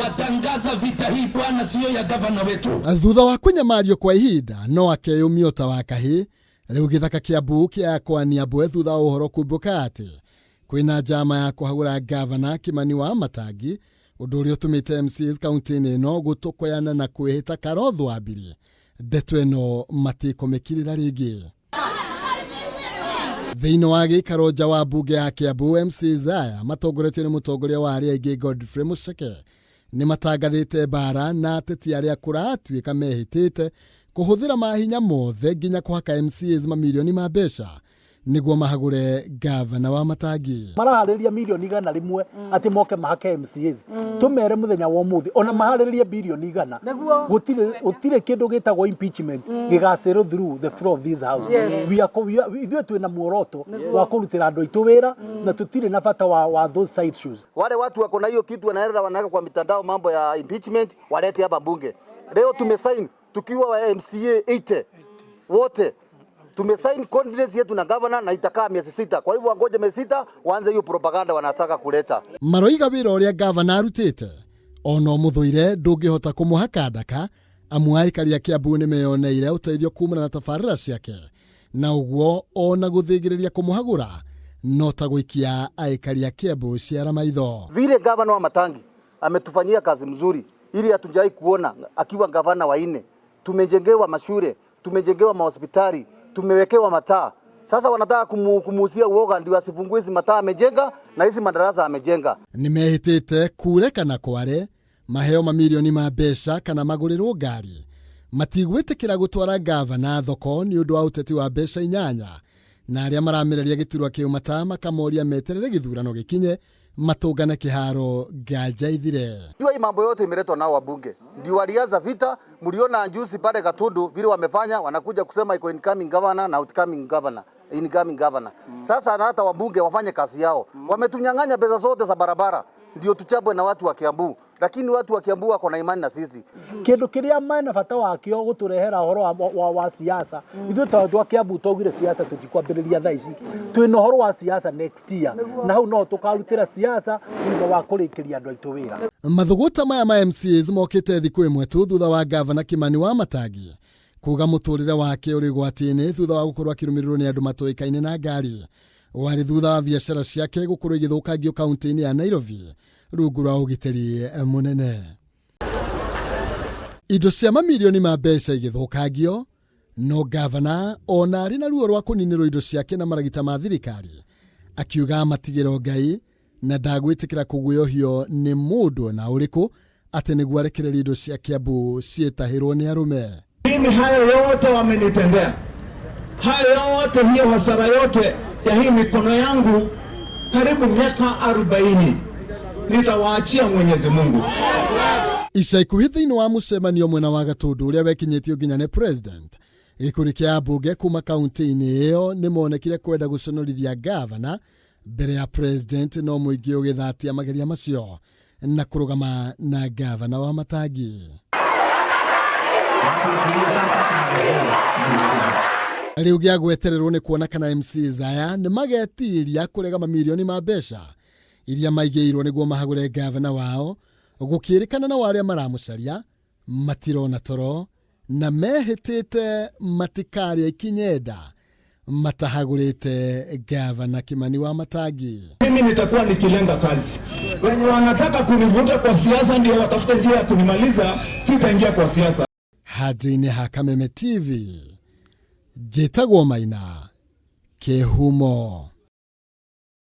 Watangaza vita hii bwana, sio ya gavana wetu. Thutha wa kũnyamario kwa ihinda no akeyũmia ũta wa kahĩ rĩu gĩthaka Kĩambu kĩa kwania mbwe thutha wa ũhoro kumbũka atĩ kwĩna njama ya kũhagũra gavana Kimani wa Matangi, ũndũ ũrĩa ũtũmĩte MCAs kaunti-inĩ ĩno gũtũkoyana na kwĩhĩta Karotho Wambiri ndeto ĩno matikũmĩkirĩra rĩngĩ. Thĩinĩ wa gĩikaro nja wa mbunge ya Kiambu, MCAs aya matongoretio nĩ mũtongoria wa arĩa aingĩ Godfrey Mucheke nĩ matangathĩte mbara na ateti arĩa kũratuĩka mehĩtĩte kũhũthĩra mahinya mothe nginya kũhaka MCAs mamirioni ma mbeca nĩguo mahagũre gavana wa Matangi. Maraharĩrĩria mirioni 100 atĩ moke mahake MCAs. Tũmere mũthenya wa ũmũthĩ, ona maharĩrĩrie birioni 100, gũtirĩ kĩndũ gĩtagwo impeachment gĩgacĩrwo through the floor of this house. We are, ithuĩ twĩna muoroto wa kũrutĩra andũ aitũ wĩra na tũtirĩ na bata wa those side shows. Wale watu wako na hiyo kitu wanaenda wanaweka kwa mitandao mambo ya impeachment, walete hapa bunge. Leo tumesign tukiwa wa MCA 80 wote tumesign confidence yetu na governor na itakaa miezi 6. Kwa hivyo wangoje miezi 6 waanze hiyo propaganda wanataka kuleta. Maroiga wĩra ũrĩa gavana arutĩte ona ũmũthũire ndũngĩhota kũmũhaka ndaka, amu aikari a Kiambu nĩ meyoneire ũteithio kumana na tabarĩra ciake, na ũguo ona gũthĩngĩrĩria kũmũhagũra no ta gũikia aikari a Kiambu ciara maitho. Vile gavana wa Matangi ametufanyia kazi mzuri ili hatujai kuona akiwa gavana wa nne. Tumejengewa mashule, tumejengewa mahospitali, tumewekewa mataa. Sasa wanataka kumuuzia uoga ndio asifungue hizi mataa amejenga na hizi madarasa amejenga. Nĩ mehĩtĩte kure kana kware, maheo mamirioni ma mbeca kana magũrĩrwo ngari, matigwĩtĩkĩra gũtwara gavana thoko nĩ ũndũ wa ũteti wa mbeca inyanya, na arĩa maramĩrĩria gĩturwa kĩu mata makamoria meterere gĩthurano gĩkinye matũngane kĩharo nganja ithire. Jua hii mambo yote imeletwa nao wabunge. Ndio walianza vita, mliona juzi pale Gatundu vile wamefanya, wanakuja kusema iko incoming governor na outcoming governor, incoming governor. Sasa na hata wabunge wafanye kazi yao. Wametunyang'anya pesa zote za barabara ndio tuchapwe na watu wa Kiambu, lakini watu wa Kiambu wako na imani na sisi. Kindu kiria mena bata wakio guturehera uhoro wa siasa, ithuĩ ta andũ a Kiambu twaugire siasa tũtikwambĩrĩria thaa ici. Twĩna ũhoro wa siasa next year, na hau no tũkarutĩra siasa thutha wa kũrĩkĩria andũ aitũ wĩra. Mathũgũta maya ma MCAs mokĩte thikũ ĩmwe tu thutha wa gavana Kimani wa Matangi kuga mũtũrĩre wake ũrĩ ũgwati-inĩ thutha wa gũkorwo akĩrũmĩrĩrwo nĩ andũ matoĩkaine na ngari, warĩ thutha wa biacara ciake gũkorwo igĩthũkangio kaunti-inĩ ya Nairobi rungu rwa ũgitĩri mũnene. Indo cia mamirioni ma mbeca igĩthũkangio, no gavana ona arĩ na ruo rwa kũninĩrwo indo ciake na maragita ma thirikari akiuga matigĩro Ngai na ndagwĩtĩkĩra kũguoyohio nĩ mũndũ ona ũrĩkũ atĩ nĩguo arekererie indo cia Kiambu ciĩtahĩrwo nĩ arũme. Mimi hayo yote wamenitendea, hayo yote, hiyo hasara yote ya hii mikono yangu karibu miaka 40 nitawaachia Mwenyezi Mungu. Ica ikuhĩ thĩinĩ wa mũcemanio mwena wa Gatũndũ ũrĩa wekinyĩtio nginya nĩ president, gĩkundi kĩa ambunge kuma kaunti-inĩ ĩyo nĩ monekire kwenda gũconorithia gavana mbere ya president, no mũingĩ ũgĩthatia mageria macio na kũrũgama na gavana wa Matangi. Rĩu gĩa gwetererwo nĩ kuona kana MCAs aya nĩ magetiria kũrega mamirioni ma mbeca iria maigĩirwo nĩguo mahagũre gavana wao, gũkĩrĩkana na arĩa maramũcaria matirona toro na mehĩtĩte matikarĩa ikinyenda matahagũrĩte gavana Kimani wa Matangi. Mimi nitakuwa nikilenga kazi. Wenye wanataka kunivuta kwa siasa ndio watafute njia ya kunimaliza, sitaingia kwa siasa. Handũ-inĩ ha Kameme TV, njĩtagwo Maina Kĩhumo.